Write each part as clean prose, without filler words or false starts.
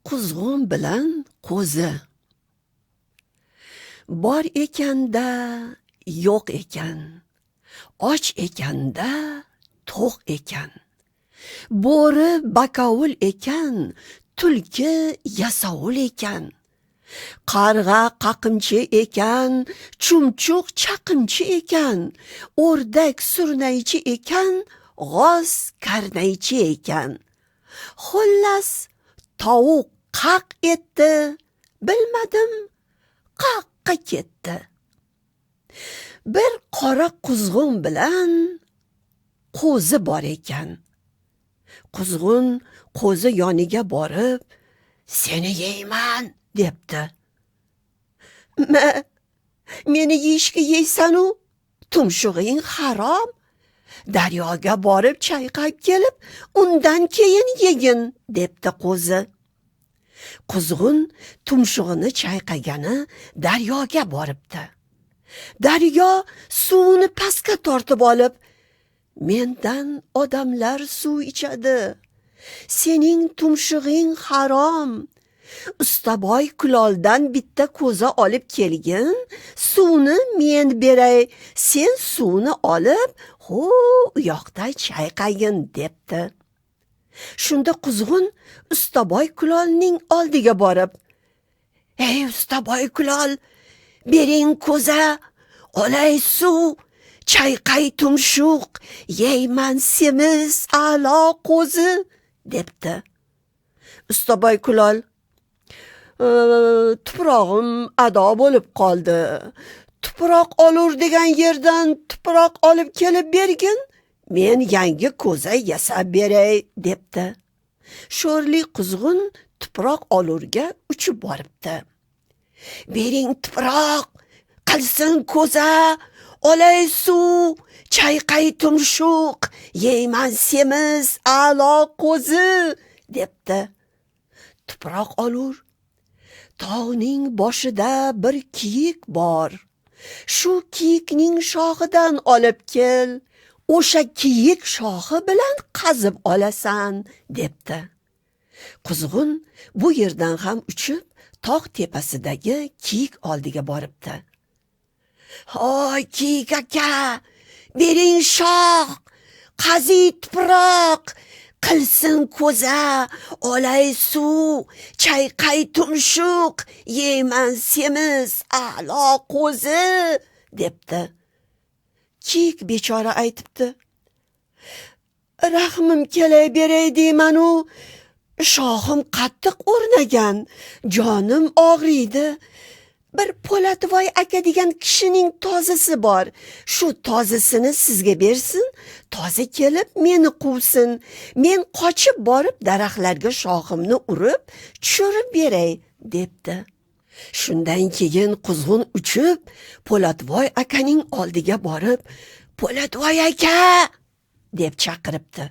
Quzg'un bilan qo'zi. Bor ekanda yo'q ekan, och ekanda to'q ekan. Bo'ri bakovul ekan, tulki yasovul ekan. Qarg'a qaqimchi ekan, chumchuq chaqimchi ekan. O'rdak surnaychi ekan, g'oz karnaychi ekan. Xullas, tovuq qaq etdi, bilmadim, qaqqa ketdi. Bir qora quzg'un bilan qo'zi bor ekan. Quzg'un qo'zi yoniga borib, "Seni yeyman", debdi. Meni yeyishga yeysan-u, tumshug'ing harom. Daryoga borib chayqab kelib, undan keyin yegin, debdi qo'zi. Quzg'un tumshug'ini chayqagani daryoga boribdi. Daryo suvni pastga tortib olib, "Mendan odamlar suv ichadi. Sening tumshug'ing harom. Ustaboy kuloldan bitta ko'za olib kelgin, suvni men beray, sen suvni olib, u yoqda chayqagin", debdi. Shunda quzg'un ustaboy kulolning oldiga borib, "Ey ustaboy kulol, bering ko'za, olay suv, chayqay tumshuq, yeyman semiz a'lo qo'zi", debdi. Ustaboy kulol, "Tuprog'im ado bo'lib qoldi. Tuproq olur degan yerdan tuproq olib kelib bergin, men yangi ko'za yasab beray", debdi. Sho'rli quzg'un tuproq olurga uchib boribdi. "Bering tuproq, qilsin ko'za, olay suv, chayqay tumshuq, yeyman semiz a'lo qo'zi", debdi. Tuproq olur, "Tog'ning boshida bir kiyik bor. Shu kiyikning shoxidan olib kel, o'sha kiyik shoxi bilan qazib olasan", debdi. Quzg'un bu yerdan ham uchib, tog' tepasidagi kiyik oldiga boribdi. "Hoy kiyik aka, bering shox, qaziy tuproq, qilsin ko'za, olay suv, chayqay tumshuq, yeyman semiz a'lo qo'zi", debdi. Kiyik bechora aytibdi, "Rahmim kelay beray deyman-u, shoxim qattiq o'rnagan, jonim og'riydi. Bir Po'latvoy aka degan kishining tozisi bor. Shu tozisini sizga bersin, tozi kelib meni quvsin. Men qochib borib daraxtlarga shoximni urib, tushirib beray", debdi. Shundan keyin quzg'un uchib, Po'latvoy akaning oldiga borib, "Po'latvoy aka", deb chaqiribdi.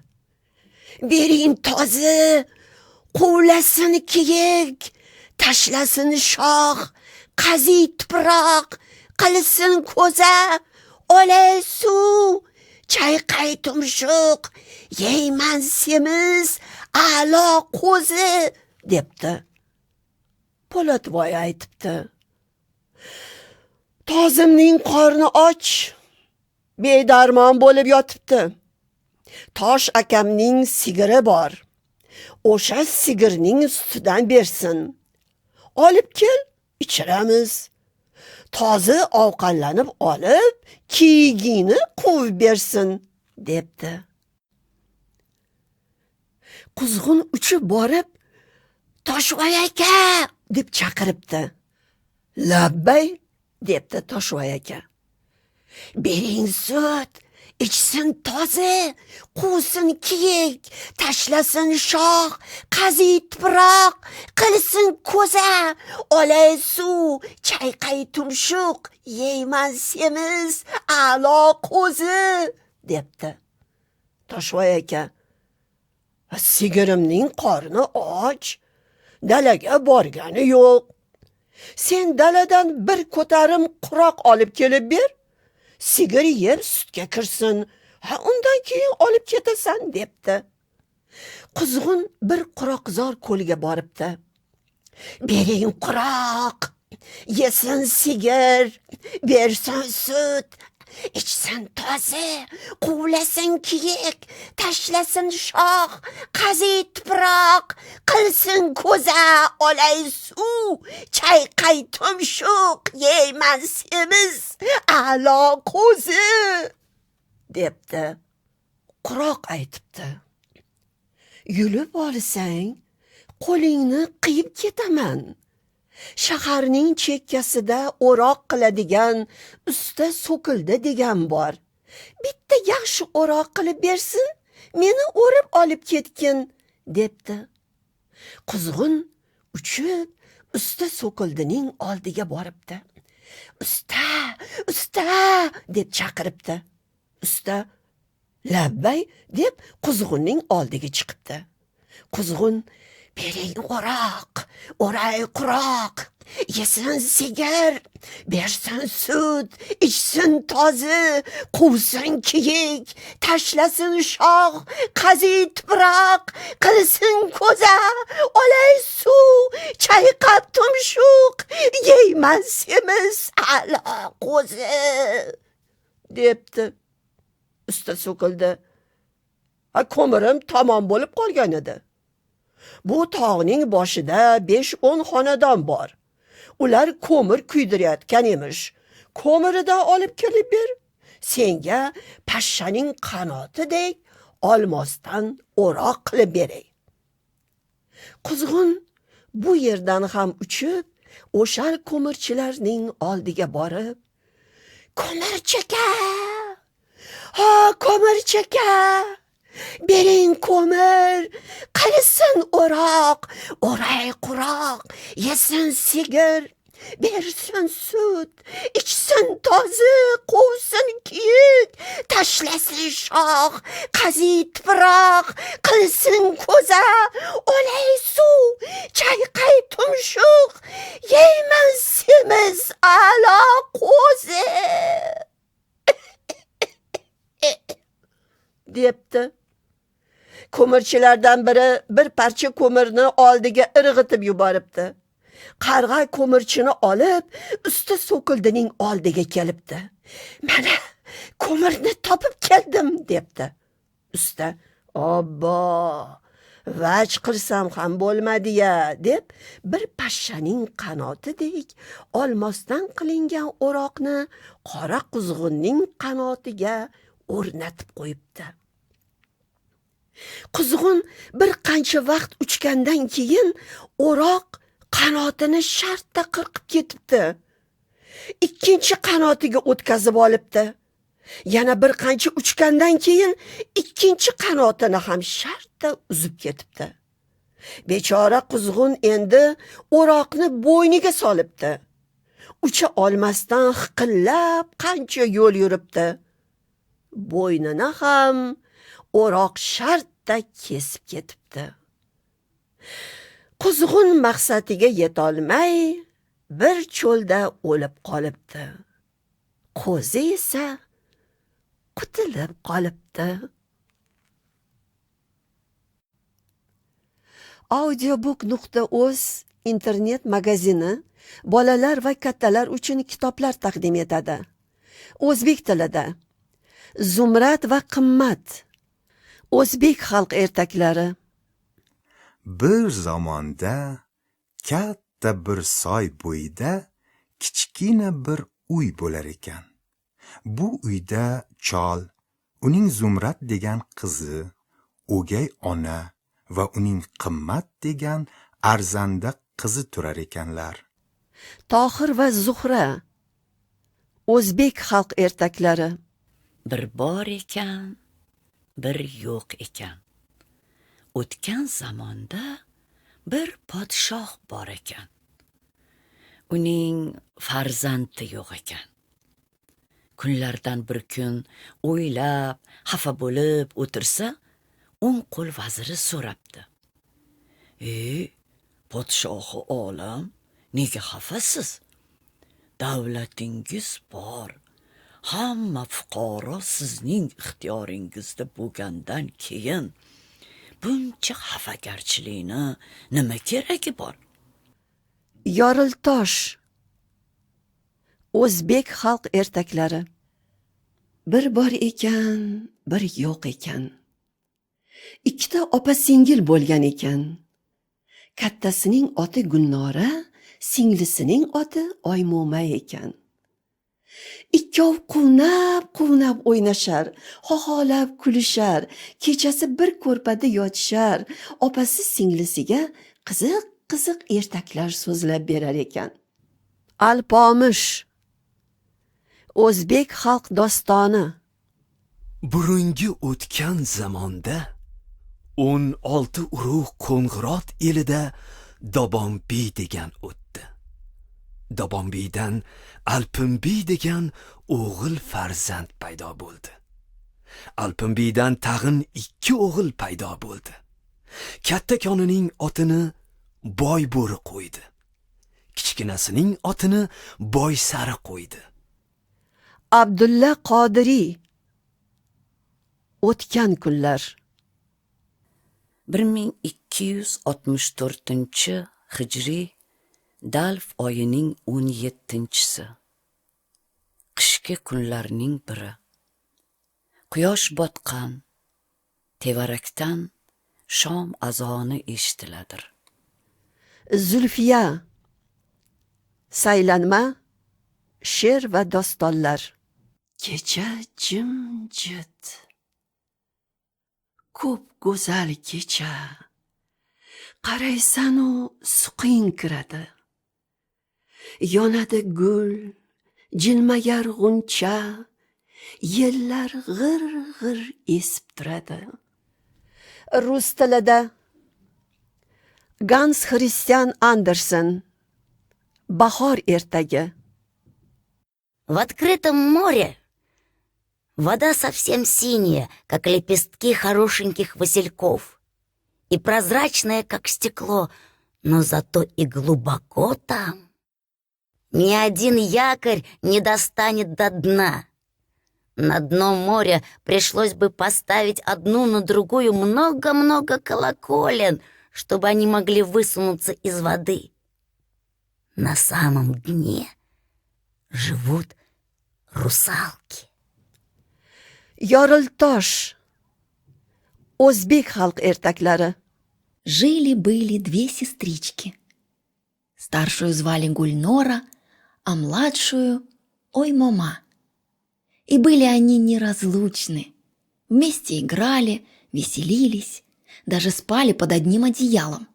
"Bering tozi, quvlasin kiyik, tashlasin shox, qaziy tuproq, qilsin ko'za, olay suv, chayqay tumshuq, yeyman semiz a'lo qo'zi", debdi. Po'latvoy aytibdi, "Tozimning qorni och, bedarmon bo'lib yotibdi. Tosh akamning sigiri bor. O'sha sigirning sutidan bersin. Olib kel, ichiramiz. Tozi ovqatlanib olib, kiyigini quvib bersin", debdi. Quzg'un uchib borib, "Toshvoy aka", deb chaqiribdi. "Labbay", debdi Toshvoy aka. "Bering sut, ichsin tozi, quvsin kiyik, tashlasin shox, qaziy tuproq, qilsin ko'za, olay suv, chayqay tumshuq, yeyman semiz a'lo qo'zi", debdi. Toshvoy aka, "Sigirimning qorni och, dalaga borgani yo'q. Sen daladan bir ko'tarim quroq olib kelib ber, sigir yeb sutga kirsin, undan keyin olib ketasan", debdi. Quzg'un bir quroqzor ko'lga boribdi. bering quroq, yesin sigir, bersin sut, ichsin tozi, quvlasin kiyik, tashlasin shox, qaziy tuproq, qilsin ko'za, olay suv, chayqay tumshuq, yeyman semiz, a'lo qo'zi, debdi. Quroq aytibdi. Yulib olsang, qo'lingni qiyib ketaman. Shaharning chekkasida o'roq qiladigan usta so'kildi degan bor. Bitta yaxshi o'roq qilib bersin, meni o'rib olib ketgin, debdi. Quzg'un uchib usta so'kildining oldiga boribdi. Usta, usta, deb chaqiribdi. Usta labbay deb quzg'unning oldiga chiqibdi. Quzg'un, bering o'roq, o'ray quroq, yesin sigir, bersin sut, ichsin tozi, quvsin kiyik, tashlasin shox, qaziy tuproq, qilsin ko'za, olay suv, chayqab tumshuq, yeyman semiz, a'lo qo'zi, debdi. Usta so'kildi. Ko'mirim tamom bo'lib qolgan edi. Bu tog'ning boshida 5-10 xonadon bor. Ular ko'mir kuydirayotgan emish. Ko'miridan olib kelib ber. Senga pashshaning qanotidek olmosdan o'roq qilib beray. Quzg'un bu yerdan ham uchib, o'sha ko'mirchilarning oldiga borib, ko'mirchaka, ha, ko'mirchaka, bering ko'mir, qilsin o'roq, o'ray quroq, yesin sigir, bersin sut, ichsin tozi, quvsin kiyik, tashlasin shox, qaziy tuproq, qilsin ko'za, olay suv, chayqay tumshuq, yeyman semiz, a'lo qo'zi, debdi. Ko'mirchilardan biri bir parcha ko'mirni oldiga irg'itib yuboribdi. Qarg'a ko'mirchini olib, usta so'kildining oldiga kelibdi. Mana ko'mirni topib keldim, debdi. Usta, obbo, vaj qilsam ham bo'lmadi-ya, deb bir pashshaning qanotidek olmosdan qilingan o'roqni qora quzg'unning qanotiga o'rnatib qo'yibdi. Quzg'un bir qancha vaqt uchgandan keyin o'roq qanotini shartta qirqib ketibdi. Ikkinchi qanotiga o'tkazib olibdi. Yana bir qancha uchgandan keyin ikkinchi qanotini ham shartta uzib ketibdi. Bechora quzg'un endi o'roqni bo'yniga solibdi. Ucha olmasdan hiqillab qancha yo'l yuribdi. Bo'ynini ham o'roq shartta kesib ketibdi. Quzg'un maqsadiga yetolmay bir cho'lda o'lib qolibdi. Qo'zi esa qutulib qolibdi. audiobook.uz internet magazini bolalar va kattalar uchun kitoblar taqdim etadi. O'zbek tilida. Zumrad va qimmat. O'zbek xalq ertaklari. Bir zamonda katta bir soy bo'yida kichkina bir uy bo'lar ekan. Bu uyda chol, uning Zumrad degan qizi, o'gay ona va uning Qimmat degan arzanda qizi turar ekanlar. Tohir va Zuhra. O'zbek xalq ertaklari. Bir bor ekan, bir yo'q ekan. O'tgan zamonda bir podshoh bor ekan. Uning farzandi yo'q ekan. Kunlardan bir kun o'ylab, xafa bo'lib o'tirsa, o'ng qo'l vaziri so'rabdi. Podshohi olam, nega xafasiz? Davlatingiz bor. Hamma fuqaro sizning ixtiyoringizda bo'lgandan keyin buncha xafagarchilikni nima keragi bor? Yoriltosh. O'zbek xalq ertaklari. Bir bor ekan, bir yo'q ekan. Ikkita opa-singil bo'lgan ekan. Kattasining oti Gulnora, singlisining oti Oymo'may ekan. Ikkov quvnab o'ynashar, xoxolab kulishar, kechasi bir ko'rpada yotishar, opasi singlisiga qiziq ertaklar so'zlab berar ekan. Alpomish. O'zbek xalq dostoni. Burungi o'tgan zamonda 16 urug' Qo'ng'irot elida Dobonbiy degan o'tdi. Dobonbiydan Alpinbiy degan o'g'il farzand paydo bo'ldi. Alpinbiydan tag'in 2 o'g'il paydo bo'ldi. Katta konining otini Boybo'ri qo'ydi. Kichkinasining otini Boysari qo'ydi. Abdulla Qodiriy. O'tgan kunlar. 1264 hijriy Dalv oyining 17-si. Qishki kunlarning biri. Quyosh botqan, tevarakdan shom azoni eshitiladir. Zulfiya. Saylanma, she'r va dostonlar. Kecha jimjit. Ko'p go'zal kecha. Qaraysan u suqing kiradi. Yonadi gul, jilmayar g'uncha, yellar g'ir esib turadi. Rus tilida Gans Christian Andersen. Bahor ertagi. В открытом море вода совсем синяя, как лепестки хорошеньких васильков, и прозрачная, как стекло, но зато и глубоко там. Ни один якорь не достанет до дна. На дно моря пришлось бы поставить одну на другую много-много колоколен, чтобы они могли высунуться из воды. На самом дне живут русалки. Yoriltosh. O'zbek xalq ertaklari. Жили-были 2 сестрички. Старшую звали Гульнора, а младшую — Оймома. И были они неразлучны. Вместе играли, веселились, даже спали под одним одеялом.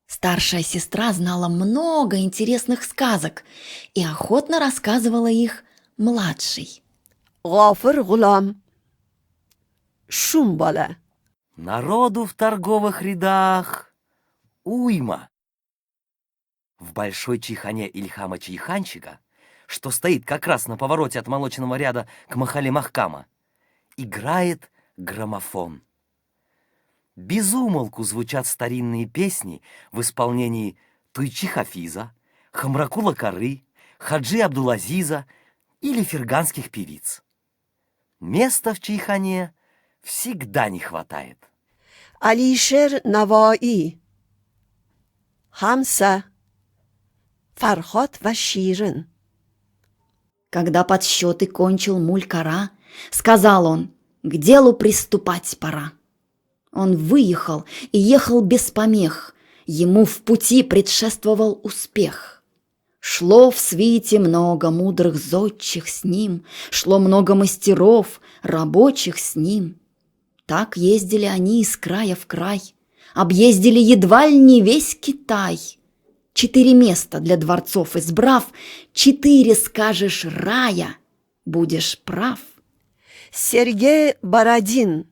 Старшая сестра знала много интересных сказок и охотно рассказывала их младшей. G'ofir G'ulom. Shum bola. Народу в торговых рядах уйма. В большой чайхане Ильхама Чайханчика, что стоит как раз на повороте от молочного ряда к Махале Махкама, играет граммофон. Без умолку звучат старинные песни в исполнении Туйчи Хафиза, Хамракула Кары, Хаджи Абдулазиза или ферганских певиц. Места в чайхане всегда не хватает. Alisher Navoiy. Hamsa. Farhod va Shirin. Когда подсчеты кончил Муль-Кара, сказал он: «К делу приступать пора». Он выехал и ехал без помех, ему в пути предшествовал успех. Шло в свите много мудрых зодчих с ним, шло много мастеров, рабочих с ним. Так ездили они из края в край, объездили едва ли не весь Китай. 4 места для дворцов избрав, 4 скажешь рая, будешь прав. Sergey Borodin.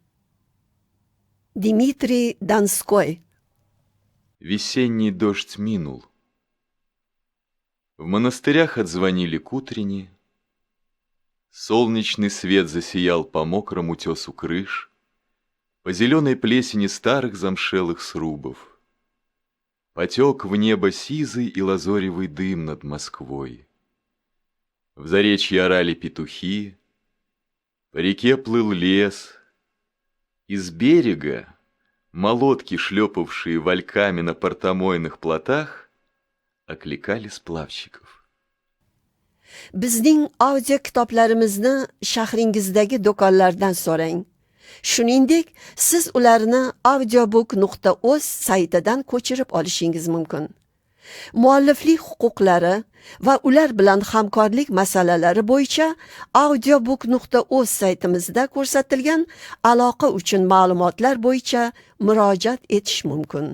Дмитрий Донской. Весенний дождь минул. В монастырях отзвонили к утренне. Солнечный свет засиял по мокрому тесу крыш, по зеленой плесени старых замшелых срубов. Потек в небо сизый и лазоревый дым над Москвой. В заречье орали петухи, по реке плыл лес. Из берега молотки, шлепавшие вальками на портомойных плотах, окликали сплавщиков. Bizning audio kitoblarimizni shahringizdagi do'konlardan so'rang. Shuningdek, siz ularni audiobook.uz saytidan ko'chirib olishingiz mumkin. Mualliflik huquqlari va ular bilan hamkorlik masalalari bo'yicha audiobook.uz saytimizda ko'rsatilgan aloqa uchun ma'lumotlar bo'yicha murojaat etish mumkin.